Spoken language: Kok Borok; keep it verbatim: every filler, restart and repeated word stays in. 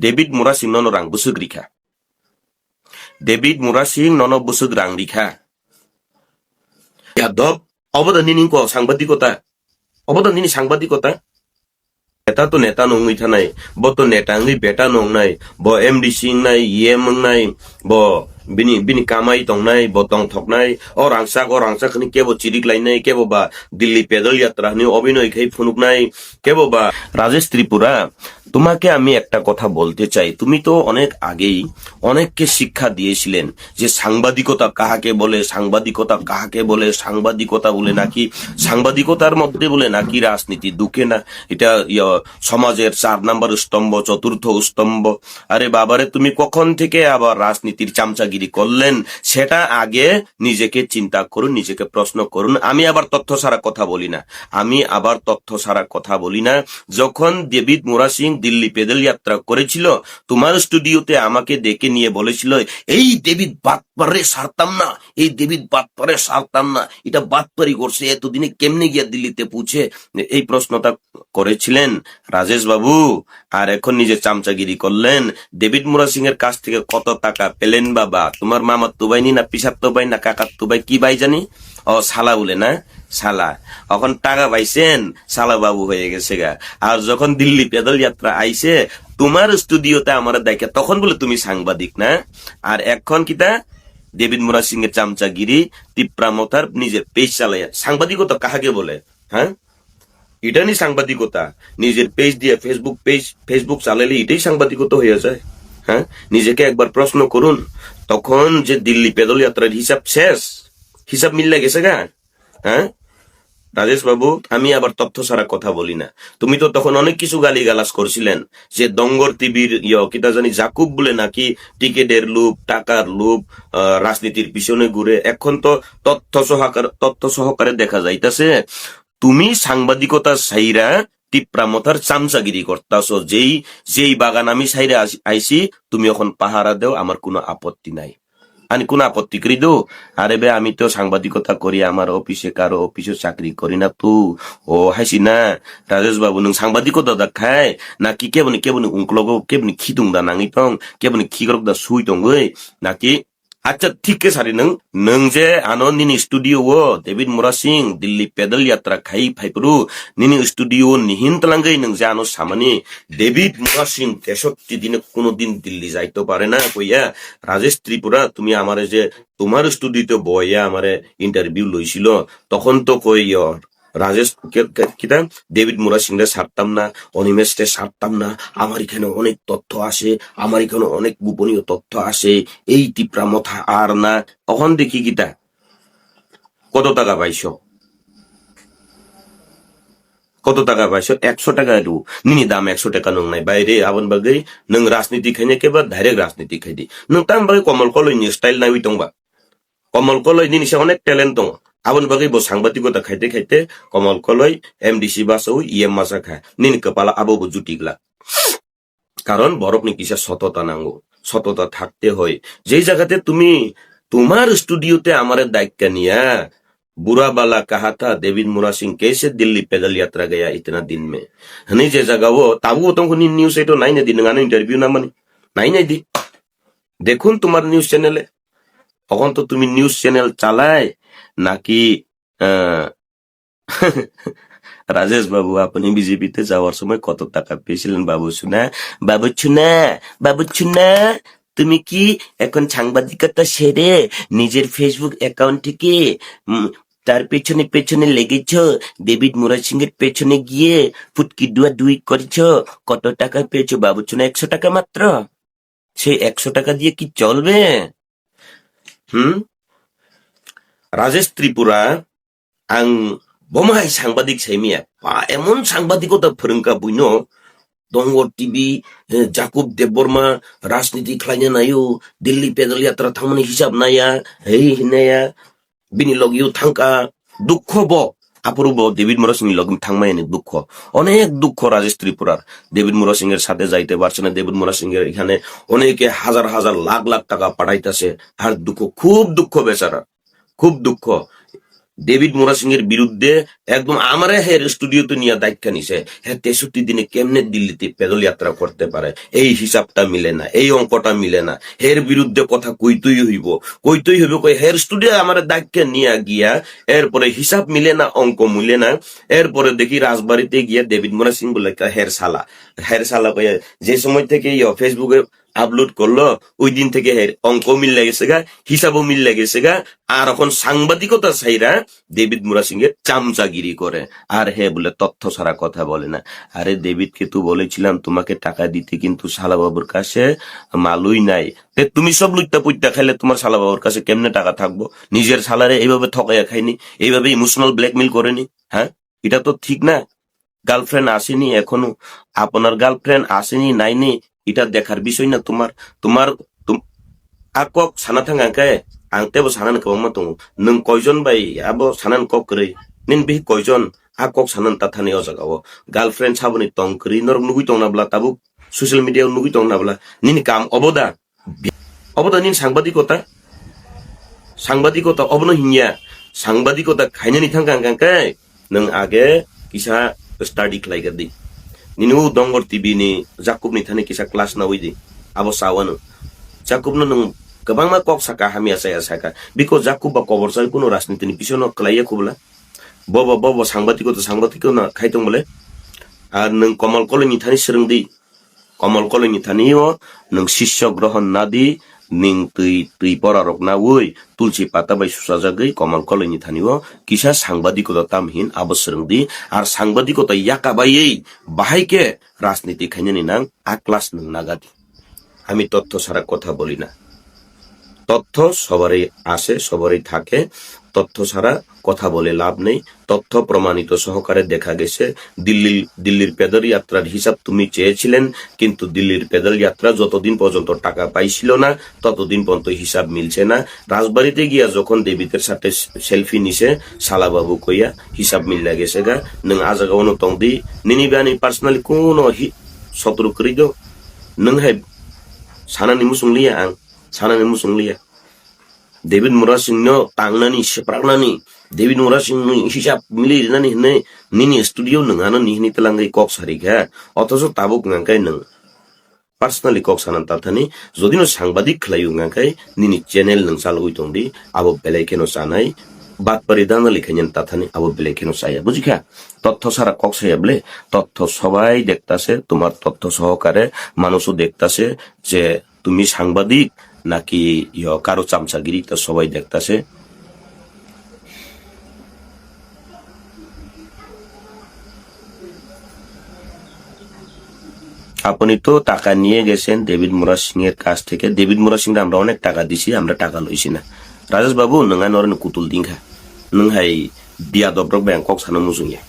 David Murasing nono rang bwswk rikha. David Murasing nono bwswk rang rikha. Yadop, obo da nini ko sangbatikota. Obo da nini sangbatikota. Neta to neta no wngwi thanai, bo to neta wngwi beta no wngnai, bo M D C wngnai, E M wngnai, bo bini, bini kamai tongnai, bo tongthoknai, o rangchak, o rangchak hwnwi kebo chirik lainai, kebo ba Delhi pedal yatra hwnwi obinoi khai phunuknai, kebo ba Rajesh Tripura, তোমাকে আমি একটা কথা বলতে চাই, তুমি তো অনেক আগেই অনেককে শিক্ষা দিয়েছিলেন যে সাংবাদিকতা কাহাকে বলে, সাংবাদিকতা কাহাকে বলে, সাংবাদিকতা বলে নাকি, সাংবাদিকতার মধ্যে বলে নাকি রাজনীতি, দুঃখে না, এটা, ইয়া, সমাজের চার নাম্বার স্তম্ভ, চতুর্থ স্তম্ভ। আরে বাবারে, তুমি কখন থেকে আবার রাজনীতির চামচাগিরি করলেন, সেটা আগে নিজেকে চিন্তা করুন, নিজেকে প্রশ্ন করুন। আমি আবার তথ্য ছাড়া কথা বলি না, আমি আবার তথ্য ছাড়া কথা বলি না। যখন ডেভিড মুরা সিং দিল্লি প্যাডেল যাত্রা করেছিল, তোমার স্টুডিওতে আমাকে ডেকে নিয়ে বলেছিল, "এই ডেভিড বাটপাররে ছাড়তাম না, এই ডেভিড বাটপাররে ছাড়তাম না, এটা বাটপারি করছে, এতদিনে কেমনে গিয়া দিল্লিতে পৌঁছে?" এই প্রশ্নটা করেছিলেন রাজেশ বাবু। আর এখন নিজে চামচাগিরি করলেন। ডেভিড মুরা সিং এর কাছ থেকে কত টাকা পেলেন বাবা? তোমার মামার তুবাইনি না পিসার তুবাই না কাকার তুবাই, কি ভাই জানি? ও, শালা বলে না? শালা। এখন টাকা পাইছেন, শালা বাবু হয়ে গেছে গা। আর যখন দিল্লি প্যাডেল যাত্রা আইছে, তোমার স্টুডিওতে আমার দেখে, তখন বলে তুমি সাংবাদিক না? আর এখন কিতা? ডেভিড মুরা সিং এর চামচাগিরি, তিপ্রা মথার নিজের পেজ চালাইয়া সাংবাদিকতা কাহাকে বলে? হ্যাঁ, এটা নি সাংবাদিকতা। নিজের পেজ দিয়ে, ফেসবুক পেজ, ফেসবুক চালাইলে এটাই সাংবাদিকতা হয়ে যায়? হ্যাঁ, নিজেকে একবার প্রশ্ন করুন, তখন যে দিল্লি প্যাডেল যাত্রার হিসাব শেষ, হিসাব মিললে গেছে গা। হ্যাঁ, রাজেশ বাবু, আমি আবার তথ্য ছাড়া কথা বলি না। তুমি তো তখন অনেক কিছু গালিগালাজ করছিলেন যে ডঙ্গর টিভির, ইয়, কিতা জানি জাকুব বলে নাকি টিকিটের লোভ, টাকার লোভ, আহ, রাজনীতির পিছনে ঘুরে। এখন তো তথ্য সহকার-, তথ্য সহকারে দেখা যাইতাছে তুমি সাংবাদিকতা ছাইরা তিপ্রা মথার চামচাগিরি করতাছো। যেই, যেই বাগান আমি ছাইরা আস-, আইছি, তুমি এখন পাহারা দেও, আমার কোনো আপত্তি নাই। Ani kuna apotti kwrwi do? Are be, ami to sangbatikota kori, amar office e karo office o chakri kori na tu. O haisi na, Rajesh babu, nwng sangbatikota da khai, na ki keboni, keboni ungklogo, keboni khitung da nangwi tong, keboni khikrok da sui tongwi, na ki? Acha, thik khe sari nwng, nwng je ano nini studio o David Murasing Delhi pedal yatra khai phaiphuru, nini studio o nihin twlangwi nwng je ano samani, David Murasing tesotti dine kuno din Delhi jaito pare na, koiya, Rajesh Tripura, tumi amare je তোমার স্টুডিওতে বইয়া আমারে ইন্টারভিউ লইছিল, তখন তো কই, ইয়ো, রাজেশ, কে, কে, কিতা? ডেভিড মুরা সিংরে ছাড়তাম না, অনিমেষরে ছাড়তাম না, আমার এখানে অনেক তথ্য আছে, আমার এখানে অনেক গোপনীয় তথ্য আছে, এই তিপ্রা মথা আর না। তখন দেখি কিতা? কত টাকা পাইছো? কত টাকা পাইছো? একশো টাকা ru. Nini dam একশো টাকা nung nai. Baire, abon bagwi nung rajniti khaina khe ba direct rajniti khai di. Nung tam bagwi Komol Koloi ni style naiwi tong ba. Komol Koloi nini se onek talent tongo. Abon bagwi bo sangbatikota khaite khaite Komol Koloi M D C basawi E M masa kha. Nini kwpala abo bo juti glak. কারণ বরফনি কিসা সততা নাঙ্গো, সততা থাকতে হয়। যেই জায়গাতে তুমি তোমার স্টুডিওতে আমারে ডাইক্কা নিয়া, "বুড়া বালা কাহা থা, ডেভিড মুরা সিং কেসে দিল্লি প্যাডেল যাত্রা গয়া ইতনা দিন মে?" হনি যে জায়গা ও, তাবু ও তখন নিউজ এটো নাই না দি, নঙ্গানো ইন্টারভিউ না মানে, নাই নাই দি। দেখুন তোমার নিউজ চ্যানেলে, তখন তো তুমি নিউজ চ্যানেল চালায় নাকি, আহ, রাজেশ বাবু, আপনি বিজেপিতে যাওয়ার সময় কত টাকা পেয়েছিলেন বাবু সোনা? বাবু সোনা, বাবু সোনা, তুমি কি এখন সাংবাদিকতা সেরে নিজের ফেসবুক অ্যাকাউন্ট থেকে, উম, তার পেছনে পেছনে লেগেছ, ডেভিড মুরা সিংহের পেছনে গিয়ে ফুটকি ডুয়া ডুই করেছ? কত টাকা পেয়েছো বাবু সোনা? একশো টাকা মাত্র? সেই একশো টাকা দিয়ে কি চলবে? হুম? রাজেশ Tripura, ang bomo hai sangbadik saimiya. Pa, emon sangbadik o da phwrwngkha buino. Dongor T V, eh, Jacob Debbarma, rajniti khlaina naio, Delhi pedal yatra thangmani hisab naya, hei hinaya, bini logio thangkha, dukho bo, aphuru bo David Morris ni logi thangmaya ni dukho. Onek dukho Rajesh Tripurar. David Morris Singh er sathe jaite parche na, David Morris Singh er ekhane oneke hajar hajar lakh lakh taka pathaitase, ar dukho, khub dukho bechara. খুব দুঃখ। ডেভিড মুরা সিংহের বিরুদ্ধে একদম আমারে হের স্টুডিওতে নিয়ে দায়িত্ব নিছে। হে তেষট্টি দিনে কেমনে দিল্লিতে প্যাডেল যাত্রা করতে পারে? এই হিসাবটা মিলে না, এই অঙ্কটা মিলে না। হের বিরুদ্ধে কথা কইতেই হইব, কইতেই হইব। কই হের স্টুডিও আমারে দায়িত্ব নিয়ে গিয়া এরপরে হিসাব মিলে না, অঙ্ক মিলে না। এরপরে দেখি রাজবাড়িতে গিয়া ডেভিড মুরা সিং বলে একটা হের শালা, হের শালা কইয়া যে সময় থেকে ইয়ো ফেসবুকে আপলোড করলো, ওই দিন থেকে হের অঙ্ক মিল লেগেছে গা, হিসাবও মিল লেগেছে গা। আর এখন সাংবাদিকতা সাইরা ডেভিড মুরা সিং এর চামচাগিরি করে। আর হে বলে তথ্য ছাড়া কথা বলে না। আরে ডেভিডকে তো বলেছিলাম তোমাকে টাকা দিতে, কিন্তু শালা বাবুর কাছে মালুই নাই। তে তুমি সব লুট্টা পুট্টা খাইলে তোমার শালা বাবুর কাছে কেমনে টাকা থাকবো? নিজের শালারে এইভাবে ঠকাইয়া খাইনি, এইভাবে ইমোশনাল ব্ল্যাকমেইল করেনি, হ্যাঁ? এটা তো ঠিক না। গার্লফ্রেন্ড আসেনি এখনো, আপনার গার্লফ্রেন্ড আসেনি নাইনি, এটা দেখার বিষয় না তোমার। তোমার তুম-, a kok sana thang ang khe, ang tebo sanani kwbangma tongo. Nwng koijon bai abo sanani kok kwrwi? Nini bihik koijon a kok sanani tathani o jaga o? Girlfriend saboni tong kwrwi norok nugwi tongna bla tabuk social media o nugwi tongna bla? Nini kam obo da? Obo da nini sangbadik kota? Sangbadik kota obono hinya. Sangbadik kota khainani thang kang kang khe nwng age kisa study khlai gadi. Nini u Dongor T V ni Jakub ni thani kisa class nawi di. Abo sawano. Jakub no nwng kwbangma kok saka, hamya saya saka. Biko Jakub ba kobor sai kuno rajniti ni bisono kwlaiya kubla. Bobo, bobo sangbadik kota, sangbadik kota khai tong bole. Ar nwng Komal Koloi ni thani swrwng di. Komal Koloi ni thani o nwng sisyo grohon nadi, ning twi, twi pora rok nawi, tulsi pata bai suchajagwi Komal Koloi ni thani o kisa sangbadik kota tam hin abo swrwng di. Ar sangbadik kota yaka baiwi bahai khe rajniti khainani nang a class nwng nagadi. আমি তথ্য ছাড়া কথা বলি না। তথ্য সবারই আছে, সবারই থাকে। তথ্য ছাড়া কথা বলে লাভ নেই। তথ্য প্রমাণিত সহকারে দেখা গেছে, দিল্লি, দিল্লির প্যাডেল যাত্রার হিসাব তুমি চেয়েছিলেন, কিন্তু দিল্লির প্যাডেল যাত্রা যতদিন পর্যন্ত টাকা পাইছিল না, ততদিন পর্যন্ত হিসাব মিলছে না। রাজবাড়িতে গিয়া যখন ডেভিডের সাথে সেলফি নিছে, শালাবাবু কইয়া হিসাব মিল্লা গেছে গা। নং আ জায়গা অনু টং দি, নিনি বানি পার্সোনালি কোনো হি-, শত্রু করি দো। Nwng hai sanani muchung liya ang, sanani muchung liya. David Murasing no tangnani, swpraknani, David Murasing ni hisab mili rinani hinwi nini studio nwng ano ni hinwi twlangwi kok sari kha. Othocho tabuk nang khe nwng personally kok sanan tathani, jodi no sangbadik khlaiwi nang khe nini channel nwng chalwi tong di, abo belai kheno chanai, batpari dana likhainani tathani, abo belai kheno chaya. Bujikha? Totho sara kok saya ble, totho sobai dektase, tumar totho sohokare manuso dektase, je তুমি সাংবাদিক নাকি ইয়ো কারো চামচাগিরি, তা সবাই দেখতাছে। আপনি তো টাকা নিয়ে গেছেন ডেভিড মুরা সিং এর কাছ থেকে। ডেভিড মুরা সিং আমরা অনেক টাকা দিছি, আমরা টাকা লইছি না। রাজেশ বাবু, নং আনো কুতুল দিন খা। Nung hai biya dobrok bai ang kok sana muchung ya.